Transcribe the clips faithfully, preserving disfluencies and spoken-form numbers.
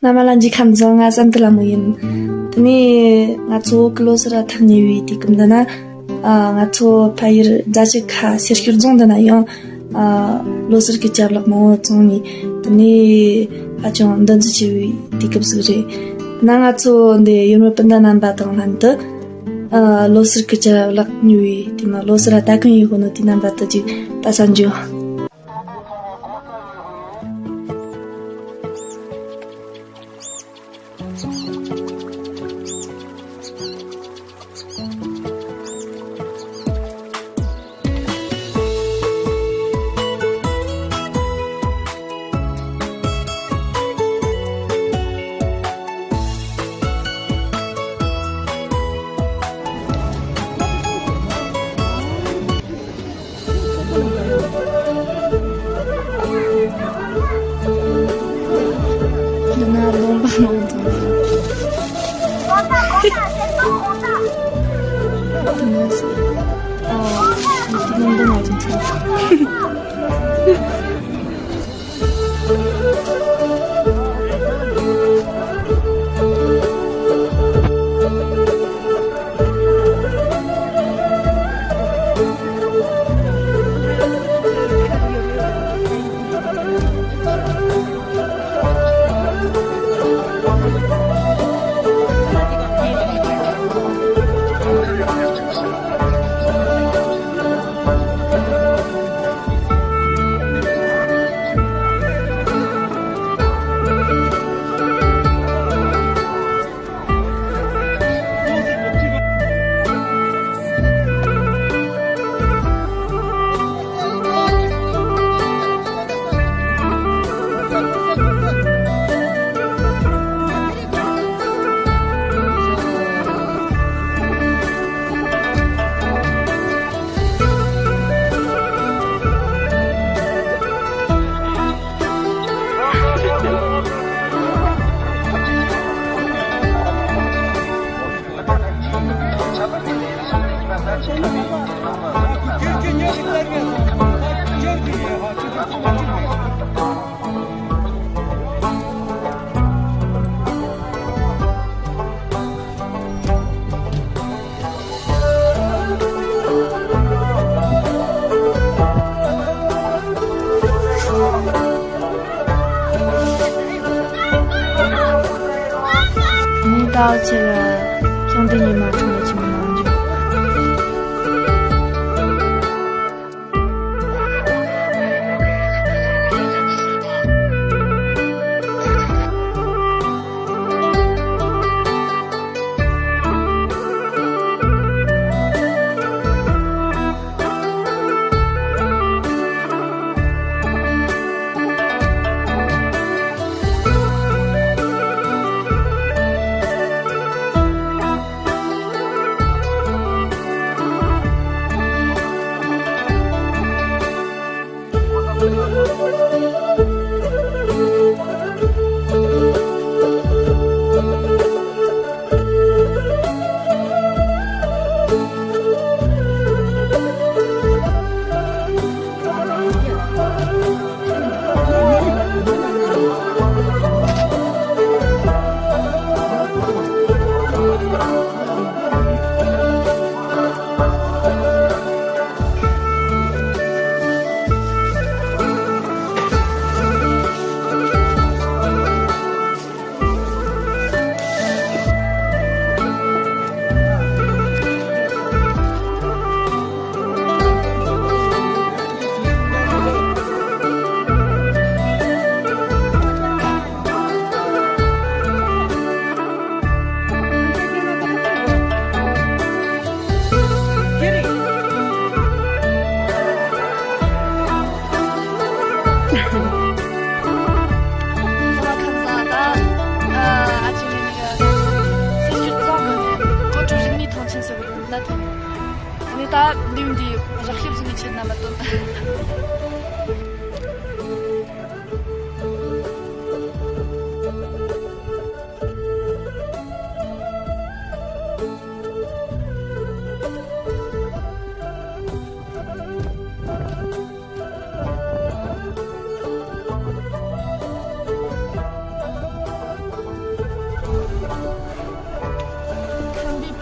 རྣམ་པ་ལྷན་རྒྱས་ཁམས་བཟང་། ང་བསམ་འདི་ལ་མོ་ཡིན། དེ་ནས་ང་ཚོ་བོད་ཀྱི་ལོ་གསར་ལ་ཐག་ཉེ་བའི་དུས་སྐབས་འདི་ན། ཨ། ང་ཚོ་ཕ་ཡུལ་རྫ་ཆུ་ཁ་སེར་ཤུལ་རྫོང་འདི་ན་ཡང་། ཨ། ལོ་གསར་གྱི་ཅ་ལག་མང་བོ་བཙོང་ནས། དེ་ནས་ཧ་ཅང་འདུ་འཛི་ཆེ་བའི་དུས་སྐབས་ཤིག་རེད། ན་ང་ཚོ་འདི་ཡུལ་མི་སྤུན་ཟླ་རྣམ་པ་དང་ལྷན་དུ། ཨ། ལོ་གསར་གྱི་ཅ་ལག་ཉོ་བའི་དེ་མ་ལོ་གསར་ལ་ལྟ་གི་ཡོད་ནོ་དེ་རྣམ་པ་དུ་ཅིག་ལྟ་ས་འཇུ། འདི་ན་ལུང་པ་མང་པོ་འདུག་འདི་ན་ཨ། འདི་ལུང་པ་མང་པོ་འདུག་ངས་ད་ཆེ་ལ་ཤིང་རྟའི་ཉི་མ་འཁྲུངས་ལ་ཆེན་མོ་གནང་རྒྱུ། ཁམས་བཟང་། ད་ཨ་ཅེ་ནི་ནི་སེར་སྐྱ་རྫོང་གི་ནི་གོ་ཁྲུ་རིག་གནས་ཐང་ཆེན་ཟེར་བའི་ན་ཐོན། ནི་ད་འདིའི་འདི་རག་ཤེས་བཟུང་ནི་ཆེད་ན་མ་བཏོན།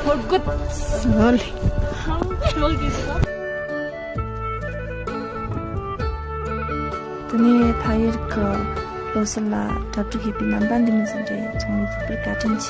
ཨོ་གུད། ཨོ་ལེ། དེ་ནས་ཕ་ཡུལ་གྱི་ལོ་གསར་ལ་གྲ་སྒྲིག་བྱེད་པའི་རྣམ་པ་འདི་མོ་ཟིག་རེད། ཚང་མས་གཟིགས་པར་བཀའ་དྲིན་ཆེ།